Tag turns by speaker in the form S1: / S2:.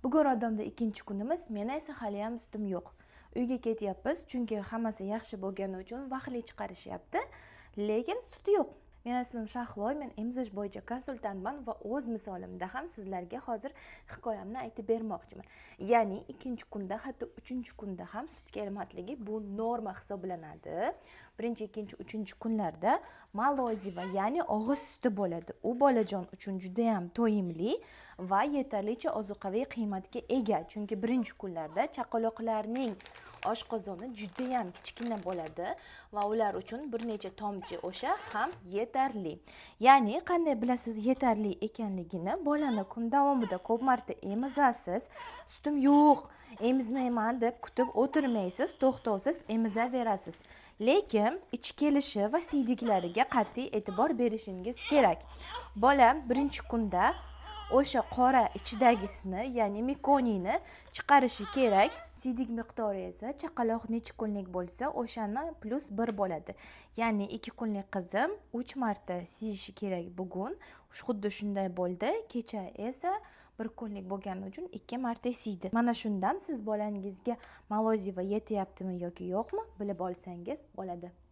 S1: Bugun роддом da ikkinchi kunimiz, meni esa haliyam sutim yo'q. Uyga ketyapmiz, chunki hammasi yaxshi bo'lgani uchun vaqtli chiqarishyapti, lekin sut yo'q. Meni ismim Shahlo, men emizish bo'yicha konsultantman va o'z misolimda ham sizlarga hozir hikoyamni aytib bermoqchiman. Ya'ni ikkinchi kunda, hatto uchinchi kunda ham sut kelmasligi bu norma hisoblanadi. Birinchi, ikkinchi, uchinchi kunlarda молозиво, ya'ni og'iz suti bo'ladi. U bolajon uchun judayam to'yimli va yetarlicha ozuqaviy qiymatga ega, chunki birinchi kunlarda chaqaloqlarning oshqozoni judayam kichkina bo'ladi va ular uchun bir necha tomchi o'sha ham yetarli. Ya'ni qanday bilasiz yetarli ekanligini? Bolani kun davomida ko'p marta emizasiz, sutim yo'q, emizmayman deb kutib o'tirmaysiz, to'xtovsiz emizaverasiz. Lekin ichi kelishi va siydiklariga qat'iy e'tibor berishingiz kerak. Bola birinchi kunda o'sha qora ichidagisini, ya'ni mekoniyni chiqarishi kerak. Siydik miqdori esa chaqaloq necha kunlik bo'lsa, o'shani plyus 1 bo'ladi. Ya'ni 2 kunlik qizim 3 marta siyishi kerak bugun. Xuddi shunday bo'ldi. Kecha esa 1 kunlik bo'lgani uchun 2 marta siydi. Mana shundan siz bolangizga молозиво yetyaptimi yoki yo'qmi bilib olsangiz bo'ladi.